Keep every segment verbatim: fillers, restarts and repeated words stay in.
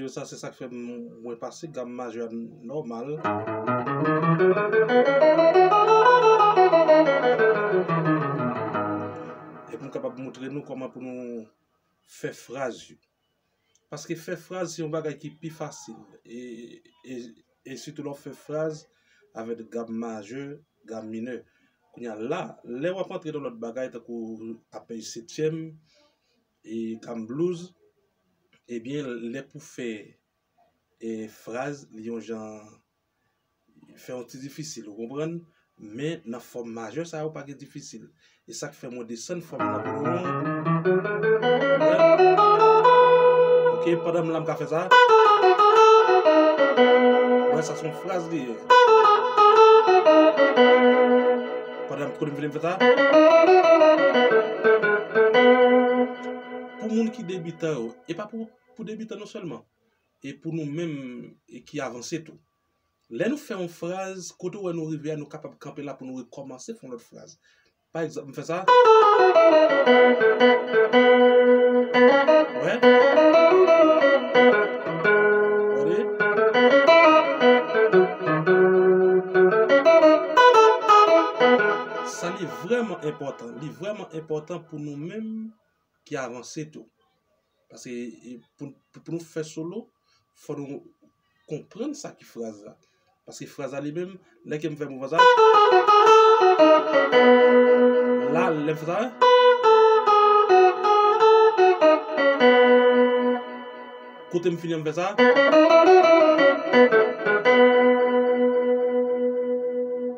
Sa se sa k fè m, mwen pase gam majè a nòmal. E pou m kapab montre nou kòman pou nou fè fraz yo. Paske fè fraz se yon bagay ki pi fasil. E, e, e sitou lè w fè fraz avèk gam majè, gam minè. Kounye a la, lè w ap antre nan lòt bagay, tankou apèj setyèm, e gam blues, ebyen, lè pou fè, e fraz, li yon jan, fè yon ti difisil, ou konprann? Men nan fòm majè sa yo pa gen difisil. E sa k fè mwen desann fòm nan pou nou an. Wè. Ok, pandan m la m ka fè sa. Wè, sa se yon fraz li ye. Pandan m kote m vini m fè sa. Pou moun ki debitan yo, e pa pou, pou debitan non sèlman, e pou nou menm, e ki avanse tou. Lè nou fè yon fraz, kote w wè nou rive a, nou kapab kanpe la pou nou rekòmanse fè yon lòt fraz. Pa egzanp, m fè sa. Wè. Tande. Sa li vrèman enpòtan. Li vrèman enpòtan pou nou menm ki avanse tou. Paske, e, pou, pou, pou nou fè solo, fò nou konprann sa ki fraz la. Paske fraz la li menm, lè ke m fè mouvman sa, la, lè m fè sa, kote m fini an m fè sa,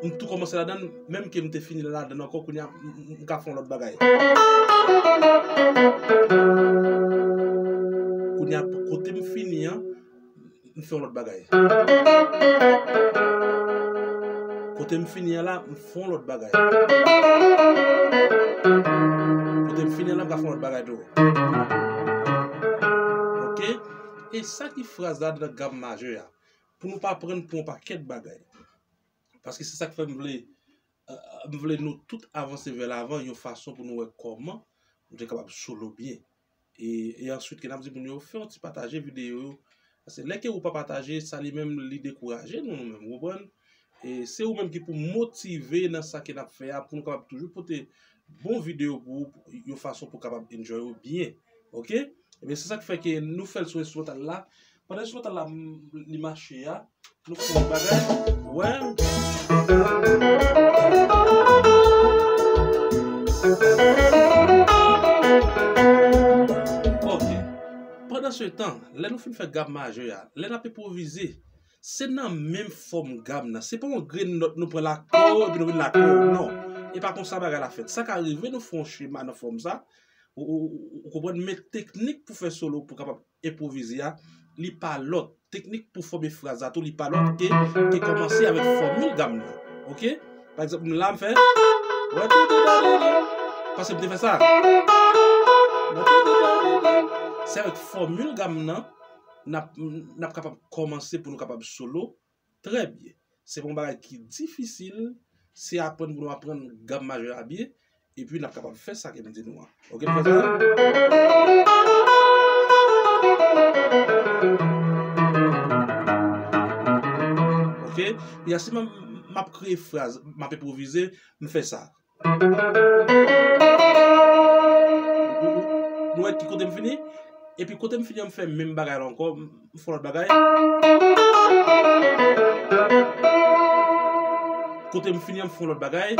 m tou kòmanse ladann, menm ke m te fini ladann ankò, kounye a, m, m, m ka fè yon lòt bagay. Kounye a, kote m fini an, m fè yon lòt bagay. Kote m fini an la, m fè yon lòt bagay. Kote m fini an la, m ka fè yon lòt bagay tou. Ok? E sa ki fraz la nan gam majè a. Pou nou pa pran pou yon pakèt bagay. Paske se sa k fè m vle, euh, m vle nou tout avanse vè lavan yon fason pou nou wè kòman nou te kapab solo byen. E, e answit, ke n ap di moun yo, fè yon ti pataje videyo yo. Paske lè ke ou pa pataje, sa li menm, li dekouraje nou, nou menm, ou konprann? E se ou menm ki pou motive nan sa ke n ap fè a, pou nou kapab toujou pote bon videyo pou ou, yon fason pou kapab enjoy ou byen. Ok? Ebyen, se sa k fè ke nou fè l sou enstrimantal la. Pandan enstrimantal la, m, li mache a, nou fè yon bagay. Wè. Ok. Pandan se tan, lè nou fin fè gam majè a, lè n ap enpwovize, se nan menm fòm gam nan. Se pa yon grenn nòt nou pran lakò, epi nou vin lakò. Non. E pa konsa bagay la fèt. Sa ka rive nou fè yon chema nan fòm sa, ou, ou, ou, ou konprann, men teknik pou fè solo, pou kapab enpwovize a, li pa lòt. Teknik pou fòme fraz la tou, li pa lòt ke, ke kòmanse avèk fòmil gam nan. Ok? Pa egzanp, la m fè, paske m te fè sa. Se avèk fòmil gam nan, n ap, n ap kapab kòmanse pou nou kapab solo trè byen. Se pa yon bagay ki difisil, se aprann pou nou aprann gam majè a byen, epi n ap kapab fè sa ke m di nou an. Ok, nou fè sa? Ok, kounye a si m, m ap kreye fraz, m ap enpwovize, m fè sa. Nou wè ki kote m fini? Epi kote m fini an, m fè menm bagay la ankò, m fè yon lòt bagay. Kote m fini an, m fè yon lòt bagay.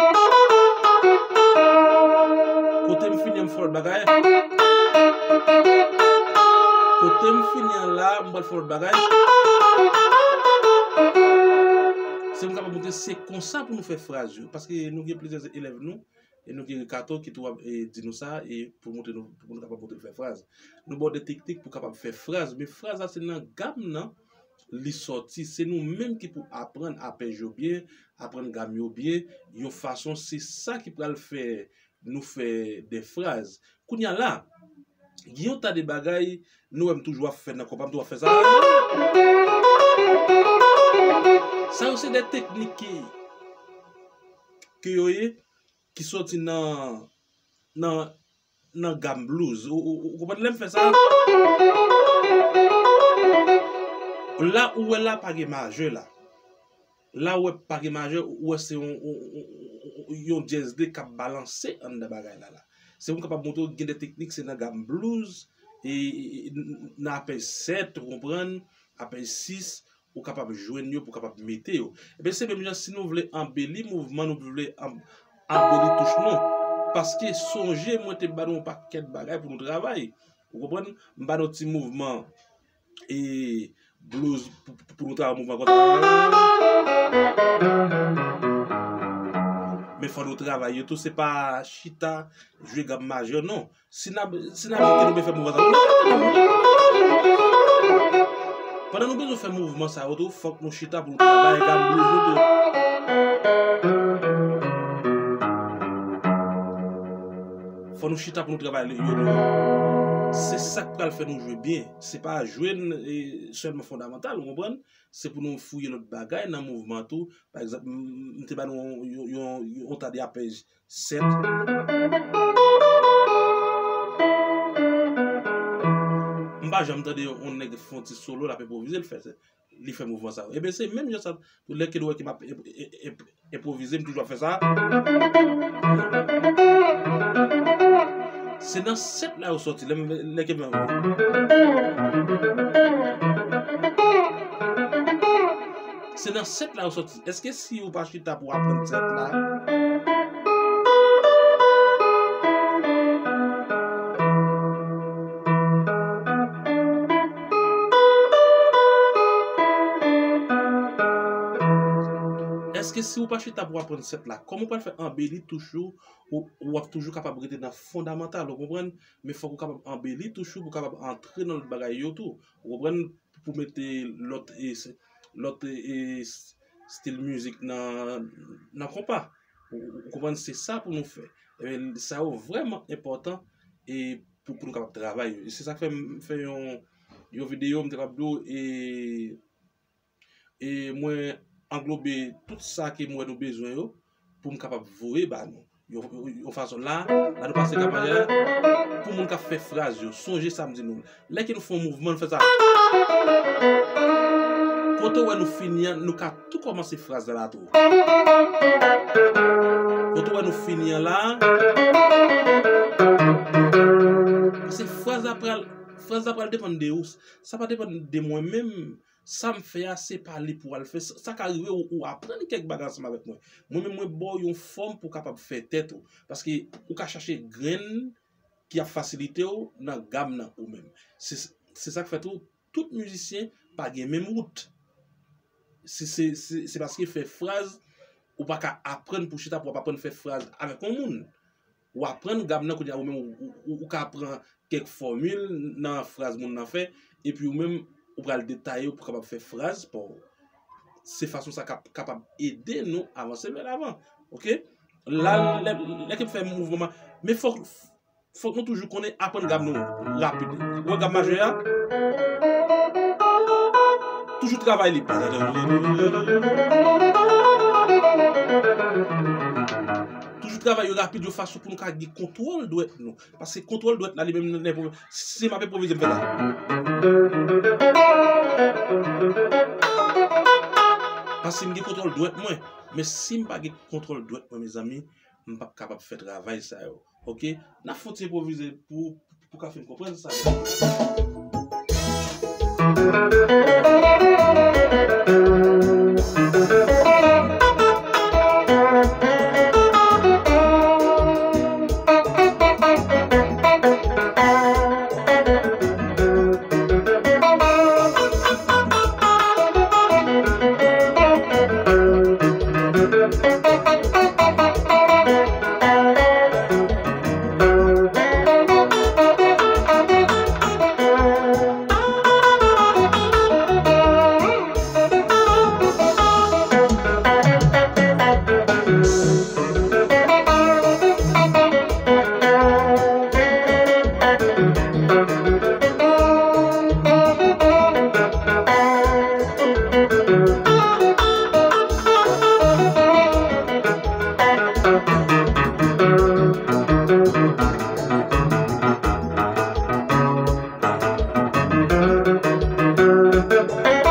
Kote m fini an, m fè yon lòt bagay. Kote m fini an la, m pral fè yon lòt bagay. Se pou m kapab montre se konsa pou nou fè fraz yo. Paske nou gen plizyè elèv nou, e nou gen Rikato ki tou ap, e, di nou sa, e pou montre nou, pou nou kapab montre nou fè fraz. Nou ba w de teknik pou kapab fè fraz, men fraz la se nan gam nan li sòti. Se nou menm ki pou aprann apèj yo byen, aprann gam yo byen, yon fason, se sa ki pral fè nou fè de fraz. Kounye a la, gen yon ta de bagay, nou wè m toujou ap fè nan konpa, m toujou ap fè sa. Sa yo se de teknik ki, ki yo ye, ki sòti nan, nan, nan gam blues. Ou, ou, ou konprann lè m fè sa? La ou wè la pa gen majè la. La ou wè pa gen majè, ou wè se yon, yon, yon, yon djèz de k ap balanse anndan bagay la la. Se pou m kapab montre w gen de teknik, se nan gam blues, e, e, e, nan apèl sèt, ou konprann, apèl sis, ou kapab jwenn yo, pou w kapab mete yo. Ebyen, se menm jan, si nou vle anbeli mouvman, nou vle anb-, anbeli touch nou. Paske sonje, mwen te ba nou yon pakèt bagay pou nou travay. Ou konprann? M ba nou ti mouvman e blues pou, pou, pou nou travay mouvman konsa. Men fò nou travay yo tou, se pa chita, jwe gam majè, non. Si n ap, si n ap monte, nou bezwen fè mouvman sa yo. Pandan nou bezwen fè mouvman sa yo tou, fòk nou chita pou nou travay gam blues nou tou. Fò nou chita pou nou travay yo tou. Se sa k pral fè nou jwe byen. Se pa jwe n, e, sèlman fondamantal, ou konprann? Se pou nou fouye lòt bagay nan mouvman tou. Pa egzanp, m, m te ba nou yon, yon, yon, yon ta de apèj sèt. M pa janm tande yon, yon nèg fè yon ti solo, l ap enpwovize, l fè, li fè mouvman sa yo. Ebyen, se menm jan sa, lè ke nou wè ke m ap enp-, enp-, enp-, enpwovize, m toujou ap fè sa. Se nan sèt la yo sòti, lè m, lè ke m, se nan sèt la yo sòti. Èske si ou pa chita pou aprann sèt la? Èske si ou pa chita pou aprann sèt la, kòman ou pral fè anbeli touch ou, ou, ou ap toujou kapab rete nan fondamantal, ou konprann? Men fòk ou kapab anbeli touch ou, pou w kapab antre nan lòt bagay yo tou. Ou konprann? Pou mete lòt, e, s-, lòt, e, s-, stil mizik nan, nan konpa. Ou, ou konprann? Se sa pou nou fè. E, sa yo vrèman enpòtan, e, pou, pou nou kapab travay yo. E se sa k fè m fè yon, yon videyo, m te kapab di w, e, e mwen anglobe tout sa ke m wè nou bezwen yo, pou m kapab voye ba nou. Yon, yon, yon fason la, la nou pase gam majè pou moun k ap fè fraz yo. Sonje sa m di nou. Lè ke nou fè yon mouvman, nou fè sa. Kote w wè nou fini an, nou ka tou kòmanse fraz la la tou. Kote w wè nou fini an la. Paske fraz la pral, fraz la pral depann de ou. Sa pa depann de mwen menm. Sa m fè a, se pa li pou w al fè. Sa, sa ka rive ou, ou aprann kèk bagay ansanm avèk mwen. Mwen menm, mwen ba w yon fòm pou w kapab fè tèt ou. Paske ou ka chache grenn ki ap fasilite w nan gam nan ou menm. Se, se sa k fè tou, tout mizisyen pa gen menm wout. Se, se, se, se paske fè fraz, ou pa ka aprann pou chita pou w ap aprann fè fraz avèk yon moun. Ou aprann gam nan, kounye a ou menm ou, ou, ou, ou ka pran kèk fòmil nan fraz moun nan fè, epi ou menm ou pral detaye, ou kapab fè fraz pa w. Se fason sa k ap kapab ede nou avanse vè lavan. Oke? La, lè, lè ke m fè mouvman, men fòk, fòk nou toujou konnen aprann gam nou rapid. Ou wè gam majè a? Toujou travay li. Toujou travay yo rapid, yon fason pou nou ka gen kontwòl dwèt nou. Paske kontwòl dwèt la, li menm, nan, nan, si m ap enpwovize, m fè sa. Paske m gen kontwòl dwèt mwen. Men si m pa gen kontwòl dwèt mwen, mezanmi, m p ap kapab fè travay sa yo. Oke? N ap fè yon ti enpwovize pou, pou ka fin konprann sa.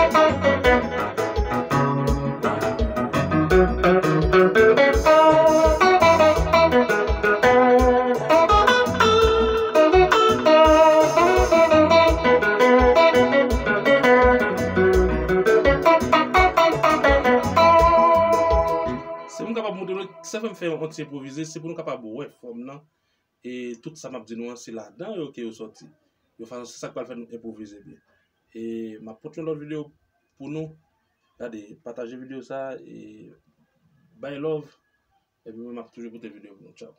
Si m kapab montre nou, sa fè m fè yon ti enpwovize, se pou nou kapab wè fòm nan. E tout sa m ap di nou an, se ladan yo ke yo sòti. Yon fason, se sa k pral fè nou enpwovize byen. E m ap pote yon lòt videyo pou nou. Gade, pataje videyo sa, e bay love. Epi mwen, m ap toujou pote videyo pou nou. Tchaw.